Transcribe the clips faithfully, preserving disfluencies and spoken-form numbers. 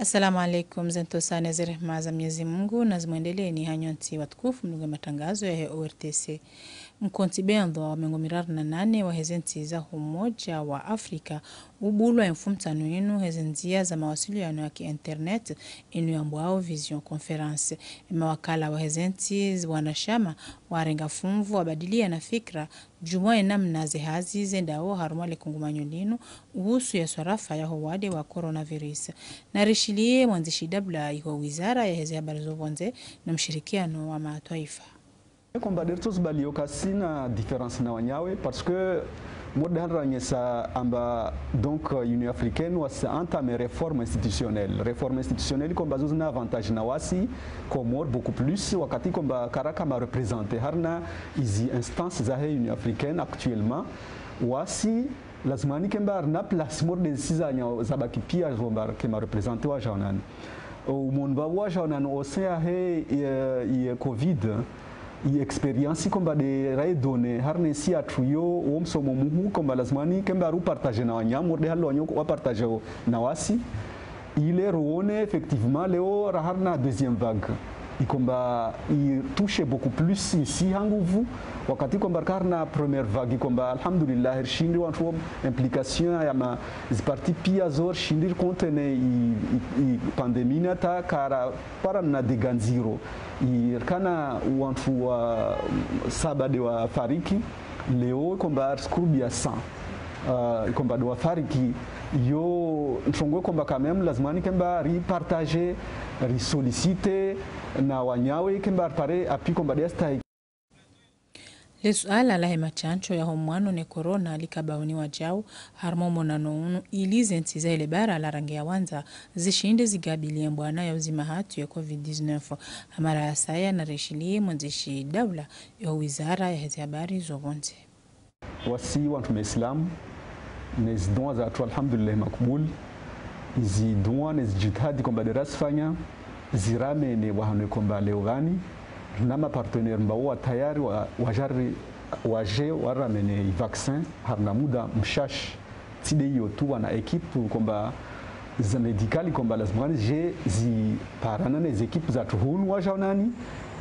Assalamu alaikum, zentsosa ne zerehma za Mwenyezi Mungu nazimwendeleeni hanyu nyontsi watukufu mlungao ye matangazo yahe O R T C. Mkontsi bendwa wa mengo miraru na nane waheze ntsi za Umoja wa Afrika ubulwa ye mfumontsanu yinu heze ndzia za mawasiliano ya ki internet, inu yambwao visioconférence. Ye mawakala waheze ntsi wanashama warenga funvu wabadiliana fikira djuu mwa ye namna ze hazi zendao harumwa le kungumanyo linu uhusu ye swarafa yaho wade wa coronavirus. Narishiliye mwandzishi daula iho wizara yaheze habari zo pvondze no mshirikiano wa matwaifa. Komba de rtsos bali yo kasina différence na wanyawe, parce que mode hali ranyesa amba, donc, euh, Union africaine wasi entame réforme institutionnelle. Réforme institutionnelle komba zo zina avantage na wasi Comores beaucoup plus, wakati komba karaka ma représenté harina izi instances zahe Union africaine actuellement. Wasi lazima ni kemba rina place mode de sizanya zabaki pia zomba kema représenté wa jaonani. O monde ba wa jaonani o sein yahe ye, ye covid, ye expérience komba de raidone harina si atru yo wo msomo muhu komba lazima ni kemba ru partager na wanyamu de halo wanyo wa partager na wasi. Ile ruone effectivement leo ra harina deuxième vague ikomba i touche beaucoup plus isi ha nguvu, wakati komba rika harina première vague ikomba alhamdulillah rishindi wantru wo implication ya ma zi parti pia zo rishindi ricontenir i, i, i pandémie na ta kara para na dégâts ndziro. I rikana wantru wa saba de wafariki, leo komba riskurubia cent. Euh, komba de wafariki, yo ntrongo komba quand même lazima ni kemba ripartager, risolliciter na wanyawe kemba ripare appui komba de yastahi. Le suala lahe mashansho yaho mwano ne corona lika baoni wajau harumwa monano unu ili ze ntsi zahe le bara la rangi ya wandza zishinde zigabiliye mbwana ya uzima hatru ya covid dix-neuf. Hamara ya saya narishiliye mwandzishi daula yo wizara yaheze habari zo pvondze. Wasi wantru maislamu, ne zi dua zatru alhamdulillah makubul. Izi dua ne zi jitihadi komba de rasifanya ziramene wahano komba leo vani, na ma partenaire mbao wa tayari wa, wajari, waje waramene i vaccin harina muda mshashi. Tsi de iyo tu wana équipe komba za médical komba lazima ni je ziparana ne zi équipe zatru hunu wa jaonani,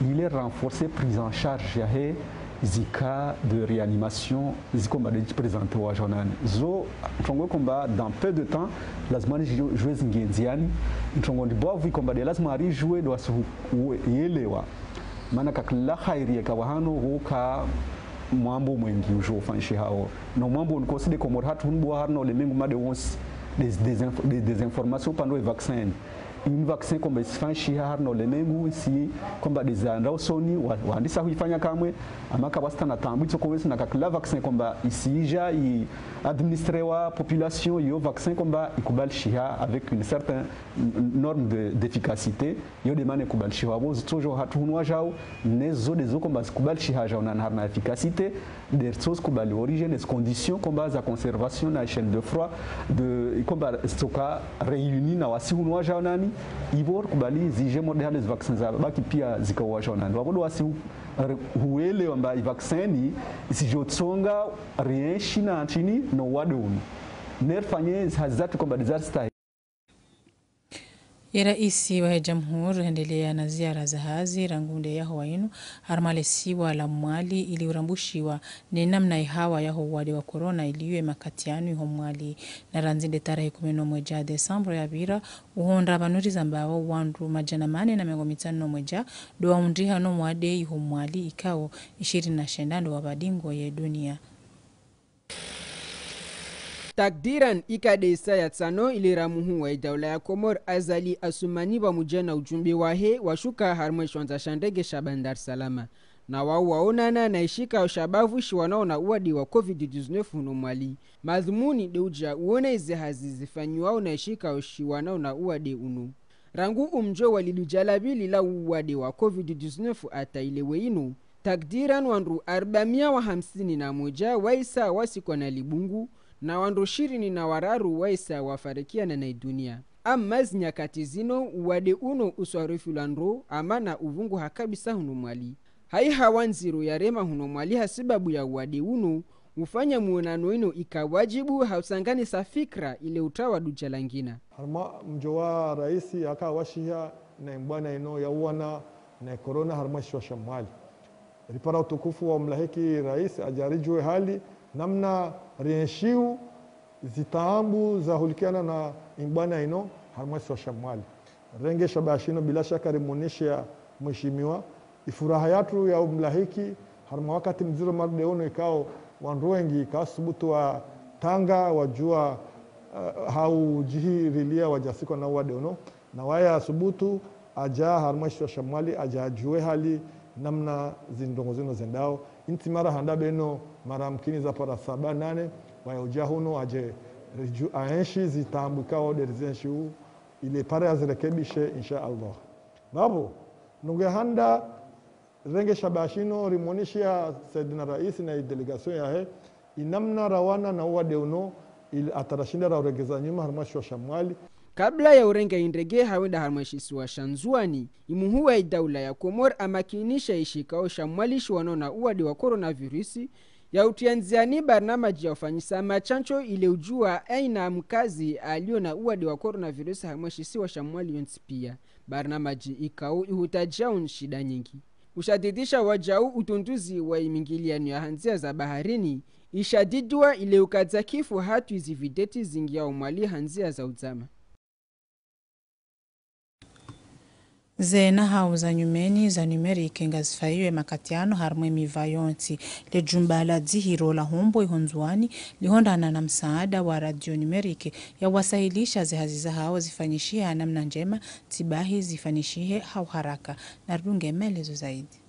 ile renforcer prise en charge yahe zi cas de réanimation zikomba de présenter wa jaonani. Zo ntrongo komba dans peu de temps lazima ni jwe zingenziani. Ntrongo ndi bwavu ikomba de lazima rijue de wasi hu-, ue-, yelewa. Mana kakila khairi yeka wahano huka mwambo mwengi ujo ufanyishihao. No mwambo nikosi de Comores hatru hunu bwa harina ulemengu made wonsi des, des, des informations pvandze vaccin. Une vaccin komba isifanyishiha harina ulemengu si komba de za ndrausoni wa, wandisa huifanya kamwe. Ama kabasta na tambu itso kowesi na kakila vaccin komba isija i administrer wa population yo vaccin komba ikubalishiha avec une certaine n-, norme de, d'efficacité. Yo de mana ikubalishiha bo zitsojo hatru hunu wa jao, ne zo de zo komba zikubalishiha jao na harina efficacité, de zo zikubali origine, des conditions komba za conservation na chaîne de froid, de komba zitsoka réuni na wasi hunu wa jaonani, ibo kubali zije mode hale zi vaccin zabaki pia zika wa jaonani. Wabo de wasi hu-, re-, huelewa mba i vaccin ni isijo tsonga rienshi na ntrini no wade unu. Ne rifanye hazi zatru komba de zaristahi. Ye raisi wahe jamhuri hendelea na ziara za hazi rangu nde yaho wa inu harumwa le siwa la Mwali ili urambushiwa ne namna ihawa yaho wade wa corona iliyo ye makati yanu iho Mwali. Na randzi nde tarehi kume na mweja décembre yapvira, uhondra pvanu rizambao wandru madjana mane na mengo mitsanu na mweja ndo waundriha no mwade iho Mwali ikao ishirini na shenda ndo wabadingo ye dunia. Takdiran ika de isa ya tsano ile ramuhu wa idaula ya Komori Azali Assoumani pvamwedja na ujumbe wahe washuka harimwa ishiwandza sha ndege sha Bandar Salama. Na wao waonana na ishikao sha bavu shiwanao na uwade wa covid dix-neuf huno Mwali. Madhumuni de uja uona ize hazi zifanyiwao na ishikao shiwanao na uwade unu. Rangu umjo wa lidu jalabi lila uwade wa covid dix-neuf ata ile weinu, takdiran wandru arbamia wa hamsini na mweja waisa wasikwa na libungu, na wandru shirini na wararu waisa wafarikiana na idunia. Amma zinyakati zino, uwade uno uswarifilwa ndro, amana uvunguha kabisa hunu Mwali. Haihawa ndziro yarema huno Mwali hasibabu ya uwade uno, Ufanya muonano inu ika wajibu ha usanganisa fikira ile utawa dudja langina. Harumwa mdjo wa raisi haka washiha na imbwana inu ya uwana na corona harumwa shisiwa sha Mwali. Ripara utukufu wa umlahiki raisi adje aridjuwe hali namna rienshiu zitaambu zahulikiana na imbwana inu harumwa shisiwa sha Mwali. Renge shabaha shinu bila shaka rimunisha mheshimiwa ifuraha yatru ya umlahiki harumwa wakati mdziro marde unu ikao wandru wengi kasubutu watanga wadjua, eh, hau djihirilia wadjasikwa na uwade unu. Na waye asubutu adja harumwa shisiwa sha Mwali adje adjuwe hali namna zindrongo zinu zendao. Intsi mara handa beno mara mkini za para saba nane, waye udja hunu adje ridju-, aenshi zitaambu ikao de rizienshiu ile pare azirekebishe, insha Allah. Babo, nunge handa renge shabaha shinu rimunisha Saidina Raisi na i délégation yahe, inamna rawana na uwade unu, ili ata rashinda rauregeza nyuma harumwa shisiwa sha Mwali. Kabla ya urenge indege ha wenda harumwa shisiwa sha Ndzuani, imuhuu wa idaula ya Komori amakinisha ishikao sha Mwali shiwanao na uwade wa coronavirus, ya utria ndziani barnamaji ya ufanyisa matsantso ile udjua aina mkazi alio na uwade wa coronavirus harumwa shisiwa sha Mwali yontsi pia. Barnamaji ikao ihutadjao nshida nyingi. Ushadidisha wadjau utunduzi wa imingiliano ya handzia za baharini, ishadidwa ile ukadza kifu hatru izivideti zingiao Mwali handzia za udzama. Ze nahau za nyumeni za numérique ngazifaiwe makatiano harumwa emiva yontsi. Le jumba la dzihiro la Hombwe iho Ndzuani lihondana na msaada wa radio numérique ya wasahilisha ze hazi zahao zifanyishihe ha namna ndjema, tsibahi zifanyishihe ha uharaka. Narudunge maelezo zaidi.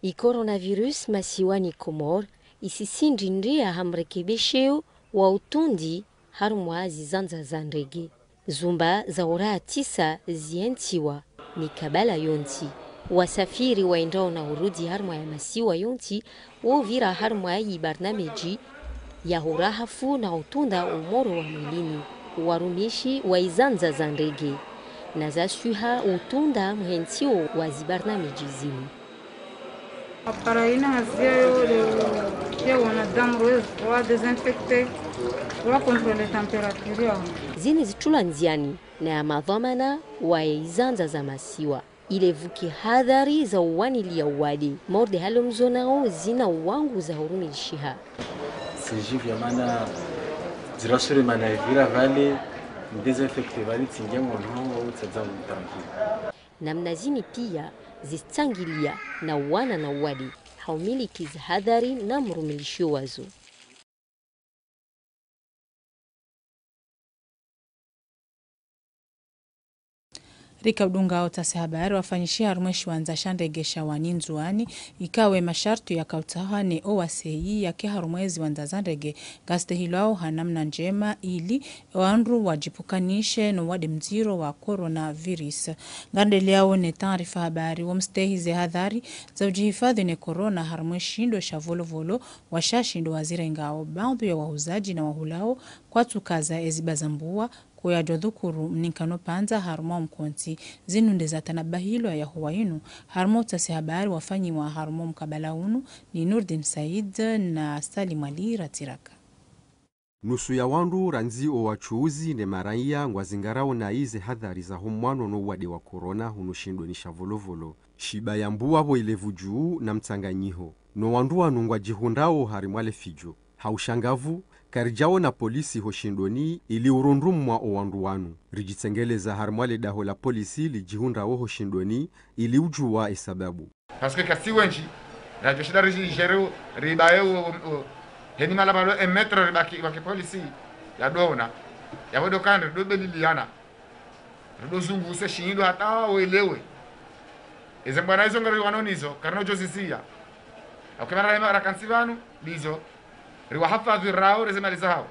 I coronavirus masiwani Komori isisindri ndria ha mrekebesheo wa utundi harumwa zizandza za ndege. Zumba za uraha tisa zientsiwa mikabala yontsi. Wasafiri waendao na urudi harumwa ya masiwa yontsi wovira harumwa yi barnameji ya urahafu na utunda umoro wa mwilini, warumishi wa izandza za ndege, na za swiha utunda muhentsio wa zibarnameji zinu. Appareil ina hazi yayo de utia wanadamu rwezi, wa désinfecter, wa contrôler température yaho. Zini zitulwa ndziani na ya madhwamana wa izandza za masiwa. Ile vuke hadhari za uwanilia uwade. Morde halo mzonao zina wangu za hurumilishiha. Sinji vya mana zirasure mana evira vale, mdésinfecter vale, tsingia mwono, au tsadza mtampi. Namna zini pia zitsangilia na wana na uwade. Haumiliki zihadhari na mrumilishio wazo. Rika udunga otasi habari wafanyishiha harumwa eshiwandza sha ndege sha Wani Ndzuani, ikawe masharti ya kautsaha ne owaseyi yake harumwa eziwandza za ndege, ngastehilwao ha namna ndjema ili owandru wadjipvukanishe no wade mdziro wa coronavirus. Ngarendeleao ne taarifa habari, womstehi ze hadhari za udjihifadhi ne corona harumwa eshindo sha Volovolo, washashi ndo wazirengao. Baadhwi ya wahuzadji na wahulao kwatsukaza eziba za mbua, kuyadjo dhukuru mninkano pvandza harumwa omkontsi. Zinu nde zatanabahilwa ya huwa inu harumwa otasi habari wafanyiwa harumwa omkabala unu ni Nurdin Said na Salim Ali Ratiraka. Nusu ya wandru randzi owachuuzi ne maraiya ngwazingarao na ize hadhari za homwano no wade wa corona hunu shindoni sha Volovolo. Shiba ya mbua pvo ilevu djuu na mtsanganyiho. No wandru wanu ngwadjihundrao harimwa le fidjo. Ha ushangavu, karidjaona polisi ho shindoni ili urundrumwa owandru wanu. Ridjitsengeleza harimwa le daho la polisi lidjihundrao ho shindoni ili udjuwa esababu. Parce que kasi wendji, radjo shinda ridjigérer, ribaye o, o, o, heni mala balo un mètre ribaki, baki polisi, yadona, yapvo ndo kandri, ndo beliliana. Rido zunguse shindo hata welewe. Eze mbwana izo ngari wano nizo, karina udjo ziziya. Au kemara rema rakantsi pvanu, ndizo. Riwahafadhwi rao, reze mali zahao.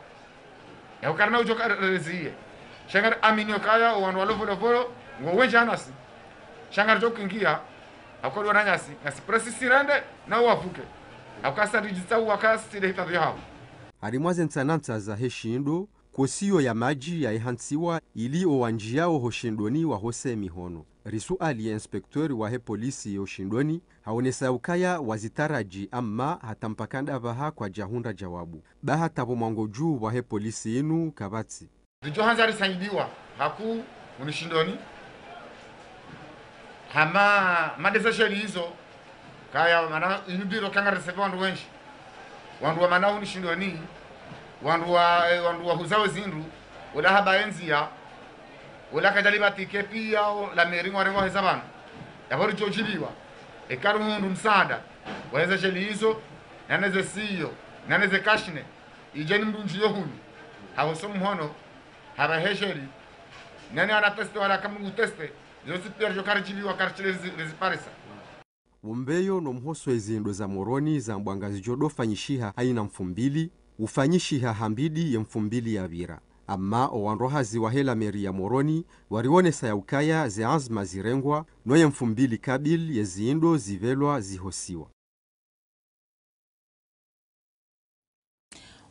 Yau karina udjo ka-, reziye. Sha ngari amini okaya, owandru walo Volovolo, ngo wendji hanasi. Sha ngaridjo kingia, hauka ndo wananyasi, ngasi presi sirende, na uwavuke. Hauka sa ridjitsa uwaka sile hifadhwi yahao. Harimwa ze ntsanantsa za he shindo, kosiyo ya madji ya ihantsiwa ili owandjiyao ho shindoni wahose mihono. Risuali ye inspecteur wahe polisi yo Shindoni, haonesa ya ukaya wazitaraji amma hata mpaka ndapvaha kwadjahundra jawabu. Ba hata pvo mwango dju wahe polisi inu kapvatsi. Ridjo handza risaidiwa, haku hunu Shindoni, hama madesesheli izo, kaya mana inu biro kanga risaidia wandru wendji. Wandru wa mana hunu Shindoni, wandru wa, eh, wandru wa huzao zindru, ola haba endziya, ola kadjali batike piya, ola meri ngwarengwa heza pvanu. Yapvo ridjo djibiwa, eka ruhundru msaada, waheze sheli izo, naneze siyo, naneze kashine, idjeni mndru ndjiyo hunu, hahoso mhono, haba hesheli, nani ana teste wala kamu teste, zontsi piya ridjo karidjibiwa karitsi lezi, leziparisa. Wombeyo no mhoso ezindro za Moroni za mbwanga zidjo dofanyishiha haina mfumbili, ufanyishiha hambidi ye mfumbili yapvira. Amma owandru hazi wahe la meri ya Moroni, warionesa ya ukaya ze anzima zirengwa, no ye mfumbili kabili ye zindro zipvelwa zihosiwa.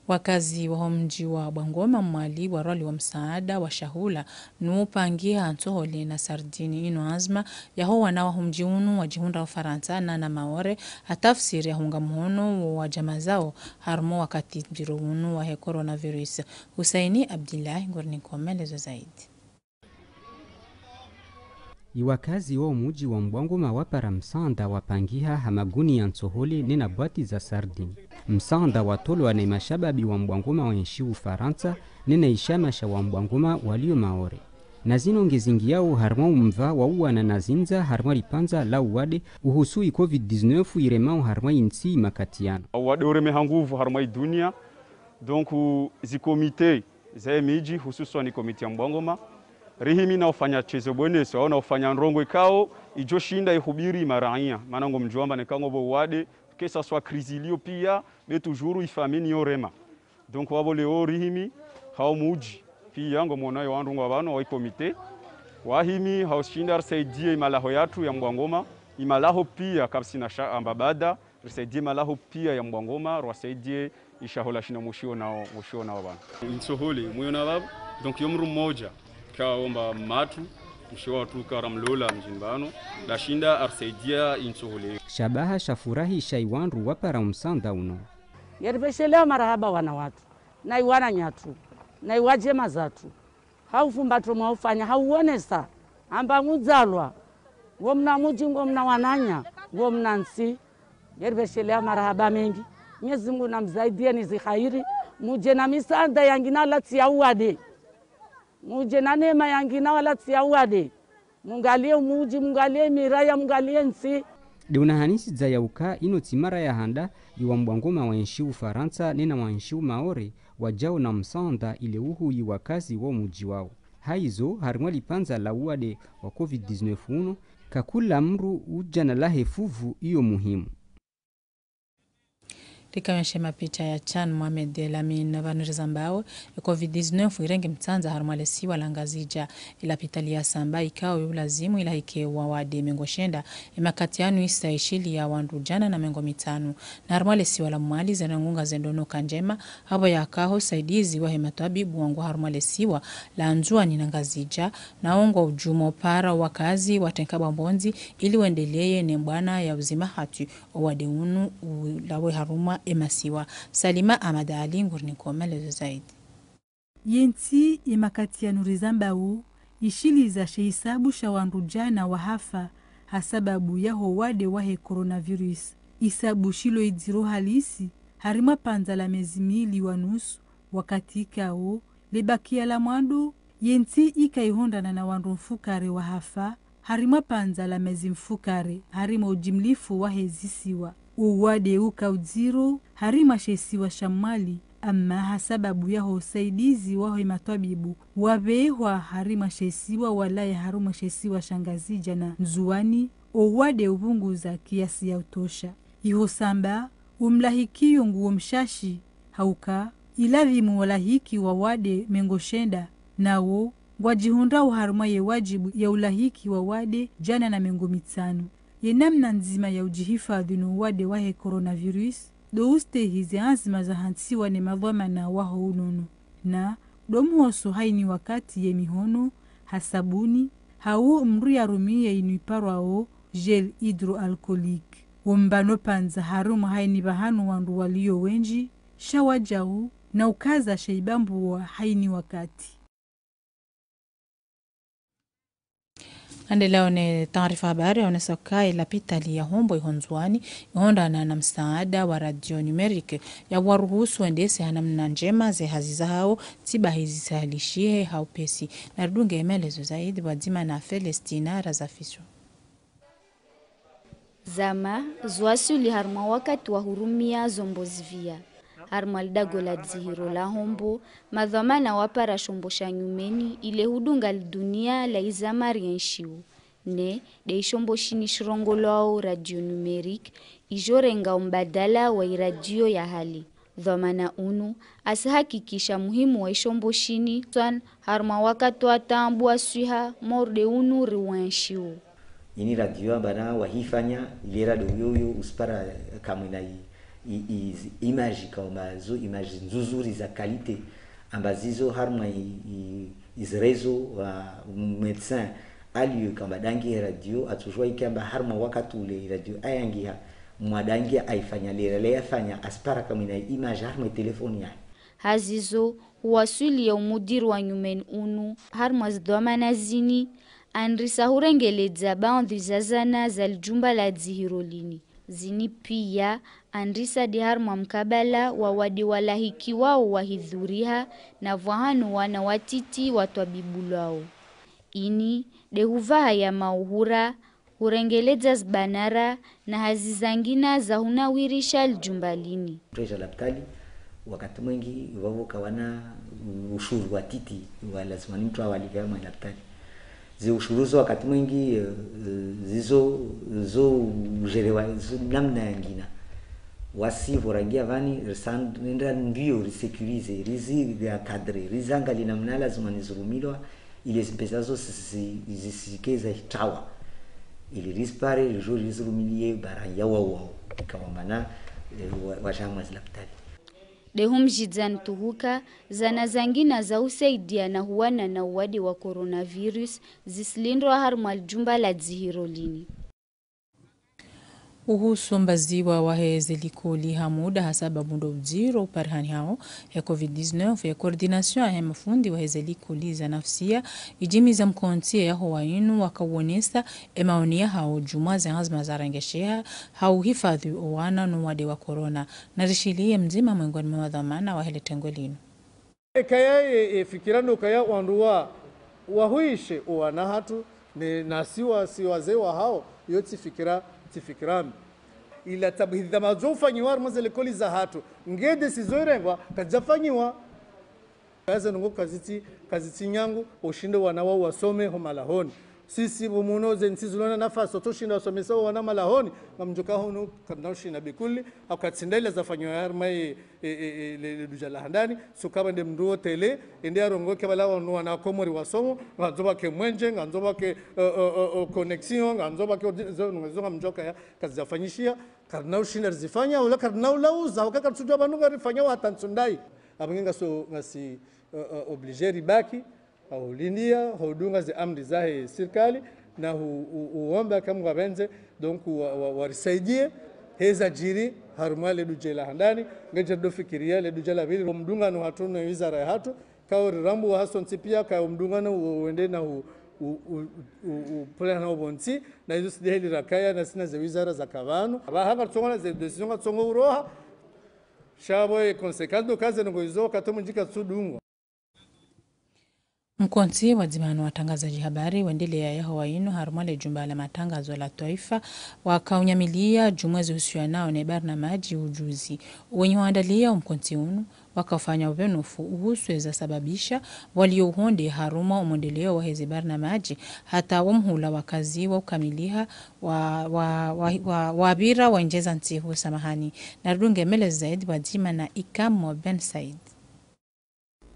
Wakazi waho mdji wa Bwangoma Mwali warwaliwa msaada wa shahula, no upangiha ntsohole na sardini. Inu anzima yaho wana waho mdji unu wadjihundra Ufarantsa na na Maore, ha tafsiri ya hunga mhono wa djama zao, harumwa wakati mdziro unu wahe coronavirus. Husaini Abdillahi nguri niko melezo zaidi. Iwakazi wa umudji wa Mbwangoma wapara msaanda wapangiha ha maguni ya ntsohole nena bwati za sardine. Msaanda watolwa ne mashababi wa Mbwangoma waenshi Ufarantsa nena ishama sha wa Mbwangoma walio Maore. Na zino ngezingiyao harumwa umva wa uwana na zindza harumwa lipandza la uwade uhusu i covid dix-neuf iremao harumwa intsi imakati yanu. Uwade ureme ha nguvu harumwa idunia. Donc, zi comité za emidji, hususwani comité ya Mbwangoma, rihimi na ufanya shezo bweneso, au na ufanya ndrongo ikao idjo shinda ihubiri maraya. Mana ngo mdjuamba neka ngo pvo uwade, que ça soit crise ilio piya, be toujours ifamini yo rema. Donc, wapvo leo rihimi, hao mudji piya, ngo mwonayo wandru ngwa pvanu, wa i comité, wahimi, hao shinda risaidie imalaho yatru ya Mbwangoma, imalaho piya kapvatsina sha amba bada, risaidie malaho piya ya Mbwangoma, rwasaidie ishahula shina mushiwo nao, mushiwo nao pvanu. Intsohole, mwiyo na pvapvo, donc yo mdru mmoja, kaomba matru, mshe watru karamlola mdjini pvanu, dashinda arisaidia intsohole. Shabaha sha furahi sha iwandru wapara umsaanda uno. Yaripveshelea marahaba wana watru, na iwananyatru, na iwadjema zatru. Ha ufumbatro mwaufanya, ha uonesa amba ngudzalwa, ngo mna mudji, ngo mna wananya, ngo mna ntsi. Yaripveshelea marahaba mengi. Mwenyezi Mungu namzaidieni zikhairi. Mudje na misaanda yangina wala tsi ya uwade. Mudje na neema yangina wala tsi ya uwade. Mungalie umudji, mungalie miraya, mungalie ntsi. De unahanisi dza ya uka ino tsi mara ya handa iwa Mbwangoma waenshi Ufarantsa nena waenshi Maore wadjao na msaanda ile uhuyi wakazi wa umudji wao. Haizo, harimwa lipandza la uwade wa covid dix-neuf uno, kakula mdru udja na lahe fuvu iyo muhimu. Rikawenshe mapicha ya Chan Mohamed Lamine. Pvanu rizambao, e covid dix-neuf irenge mtsandza harumwa lesiwa la Ngazidja. Ilapitali ya Samba ikao yulazimu ilahike wawade mengo shenda, emakati yanu isa ishili ya wandru djana na mengo mitsanu. Na harumwa lesiwa la Mwali zena ngunga zendo no ka ndjema, hapvo yakaho usaidizi wahe matwabibu wangu harumwa lesiwa la Ndzuwani na Ngazidja, na ongo udjumo para wakazi watenka bambondzi ili wendeleye ne mbwana ya uzima hatru owade unu ulawe harumwa emasiwa. Salima Ahmad Ali nguri niko melezo zaidi. Yentsi emakati yanu rizambao, ishiliza she isabu sha wandru djana wahafa ha sababu yaho wade wahe coronavirus. Isabu shilo idziro halisi, harimwa pandza la mezi mili wa nusu, wakati ikao, lebakia la mwando, yentsi ika ihundrana na wandru mfukare wahafa, harimwa pandza la mezi mfukare, harimwa ujimlifu wahe zisiwa. Uwade uka udziro, harimwa shesiwa sha Mwali, ama ha sababu yaho usaidizi waho ematwabibu, wabehwa harimwa shesiwa walaye harumwa shesiwa sha Ngazidja na Ndzuwani, owade upvunguza kiasi ya utosha. Iho Samba, umlahikiyo nguwo mshashi, hauka, iladhimu walahiki wawade mengo shenda, nawo, ngwadjihundrao harumwa ye wadjibu ya ulahiki wawade djana na mengo mitsanu. Ye namna ndzima ya udjihifadhwi no uwade wahe coronavirus, do ustehi ze anzima zahantsiwa ne madhwamana waho unono. Na, do mhoso haini wakati ye mihono, ha sabuni, hau mdru yarumiye inu iparwao gel hydroalcoolique. Wombano pvandza harumwa haini pvahanu wandru waliyo wendji, sha wadjau na ukaza sha ibambuwa haini wakati. Ngarendeleao ne taarifa habari, yaonesa ukaya ilapitali ya Hombo iho Ndzuani ihundrana na msaada wa radio numérique ya waruhusu wendese ha namna ndjema ze hazi zahao, tsibahi zisahalishihe ha upesi. Naridunge maelezo zaidi pvwadzima na Celestina Razafiso. Zama, zo waswili harumwa wakati wa hurumia zombo zipvia. Harumwa lidago la dzihiro la Hombo, madhwamana wapara shombo sha nyumeni ile hudunga lidunia la izama rienshio. Ne, de ishombo shini shirongolwao radio numérique, ijo renga umbadala wa iradio ya hale. Dhwamana unu, asihakikisha muhimu wa ishombo shini, swan harumwa wakati wa taabu wa swiha, morde unu riwenshio. Ini radio amba na wahifanya, ile radio yoyo usipara kamwe na i, i, i, image kauma zo image nzuzuri za qualité. Amba zizo harumwa i, i, izi réseau wa médecin, aliyo kamba dangi radio, atsujua ikamba harumwa wakati ule radio ayangiha, mwadangi aifanya lera, le yafanya, asipara kamwe na image harumwa telefoni ya. Hazizo, uwaswili ya umudiri wa nyumeni unu, harumwa zidhwamana zini, andrisa hurengeledza baadhwi za zana za lijumba la dzihiro lini. Zini pia, andrisa de harumwa mkabala wa wade walahikiwao wahidhuriha na pvwahanu wana watiti watwabibulwao. Ini, de huvaha ya mauhura, hurengeledza zibanara na hazi zangina za hunawirisha lijumba lini. Treja lapitali, wakati mwengi, wavo kawana ushuru wa titi, wa lazima ni mdru awalipve mwe lapitali. Ze ushuru zo wakati mwengi, eh, eh, zizo, zo ujerewa, zo namna yangina. Wasi vorangia vani, risandra mbio, risécurisé, rizi encadré, rizangali namna lazima nizirumilwa, ile zimpesa zo zisi-, zisike za hitawa. Ili risipare, rijo rizirumilie bara ya wao wao. Ikawambana, eh, wa, wajahamwa zilapitali. De humjidzani tuhuka, zana zangina za usaidia na huwana na uwade wa coronavirus, zisilindrwa harumwa lijumba la dzihiro lini. Uhusu mbaziwa wahe ze likoli ha muda ha sababu ndo udziro uparihani hawo he covid dix-neuf, ye coordination yahe mafundi wahe ze likoli za nafsia, ijimiza mkontsi yaho wa inu wakawonesa emaoni yahawo juu mwa ze anzima zarengesheha ha uhifadhwi owana no wade wa corona. Narishiliye mdzima mwengoni mwa madhwamana wahe le tengwe linu. Ekaya ye, ye fikira ndo kaya wandru wa, wahuishe owana hatru, ne, na siwa, siwa ze wahao, iyo tsi fikira, tsi fikira mbi. Ila tabhidhi za mazo ufanyiwa harumwa ze likoli za hatru, nge décision irengwa, kazijafanyiwa. Kaze nungo kazitsi, kazitsi nyangu, ushinde wana wao wasome ho malahoni. Sisi pvo muno ze ntsi zilona nafasi, otso shinda wasomesa owana malahoni, ngamdjoka hunu, karina ushinda bikuli, hau katsinda ila zafanyiwa harumwa ye, e, e, e, le, le duja la handani, suka pvande mndru wo télé, ende yarongoe ke pvala wanu wana Komori wasomo, ngandzo pvake mwenje, ngandzo pvake, e, e, e, e, connexion, ngandzo pvake ordi-, zo, zo ngamdjoka ya, kazijafanyishiha, karina ushinda rizifanya, ula karina ulauza, waka karitsudjua pvanu ngarifanya wa hata ntsundai. Apvo nge ngaso, ngasi, e, e, obligé ribaki, ha ulindia, ha udunga ze amri zahe sirikali, na hu-, hu-, huomba ka Mngu apvendze, donc wa, wa, warisaidie, heza jiri, harumwa le duje la handani, ngeje ndo fikiria, le duje la pvili, omdungano hatru na wizara yahatru, ka urirambu wa hasontsi pia, ka omdungano u-, uende na u-, u-, u-, u-, u-, pulana opvontsi, na izo sideheli rakaya, na sina ze wizara za kapvanu. Aba hanga tsongona ze décision nga tsongo uroha, sha pvo e conséquence ndo kaze nungo izo, kato mundjika tsudungwa. Mkontsi wa dzima no watrangazadji habari wendelea yaho wa inu harumwa le jumba la matrangazo la twaifa, wakaunyamilia jumwa zihusianao ne barnamaji ujuzi. Wenyi huandalia umkontsi unu, wakaufanya ubenufu uhusu eza sababisha walio uhonde harumwa umwendeleo waheze barnamaji, hata wo muhula wa kazi wa ukamiliha wa, wa, wa, wa, wapvira wa injeza ntsihu samahani. Narudunge mele zaidi pvwadzima na Ikamo Ben Said.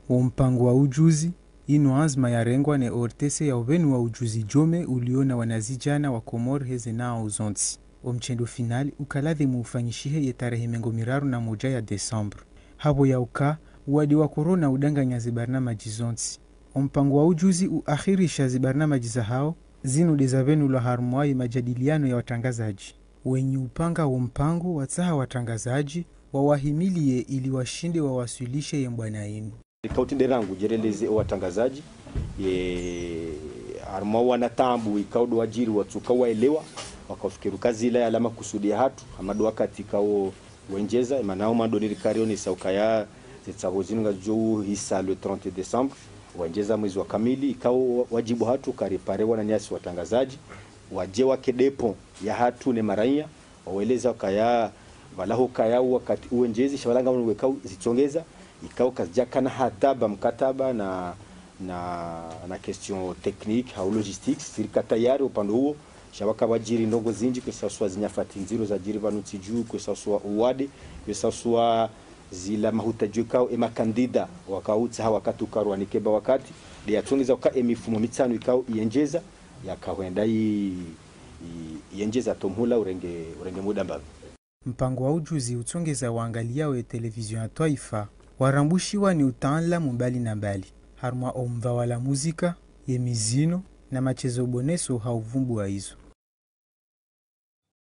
Wo mpango wa ujuzi, inu anzima yarengwa ne O R T C ya ubenuwa ujuzi jome uliona wanazidjana wa Komori heze nao zontsi. Omshendo final ukaladhimu ufanyishihe ye tarehe mengo miraru na moja ya décembre. Hapvo yauka, uwadi wa corona udanganya ze barnamaji zontsi. Ompango wa ujuzi uakhirisha zibarnamaji zahao, zinu ndeza pvenulwa harumwa ye majadiliano ya watrangazadji. Wenyi upanga wo mpango watsaha watrangazadji wawahimiliye ili washinde wawaswilishe ye mbwana inu. Ikao tsi nde rangu djereleze o watrangazadji, ye harumwa wana taabu, ikao ndo wadjiri watsuka waelewa, wakafikiri uka zila yala makusudi yahatru, hama ndo wakati ikao wendjeza, mana o mwando nirikari onesa ukaya ze tsapvo zinu ngazidjo uhisa le trente décembre, wendjeza mwezi wa kamili, ikao wadjibu hatru karipare wananyasi watrangazadji, wadje wake dépôt yahatru ne maraiya, waweleza ukaya, pvala hukaya wakati uwendjezi, sha pvala ngamwonao ikao zitsongeza, ikao kazidjakana hata ba mkataba na, na, na question technique, hau logistique, zirika tayari upande uwo, sha waka wadjiri ndrongoo zindji, kwesaswa zinyafati ndziro zadjiri pvanu ntsi dju, kwesaswa uwade, kwesaswa zila mahutadjio ikao e makandida wakautsaha wakati ukarwa nikeba wakati, nde yatsongeza uka e mifumo mitsanu ikao iyendjeza, yakahwenda i, i, iyendjeza tomhula urenge, urenge muda mbapvi. Mpango wa ujuzi utsongeza waangaliao ye televizio ya twaifa, warambushiwa ni utaanlamu mbali na mbali, harumwa omva wala muzika, ye mizino, na matsezo boneso ha uvumbuwa izo.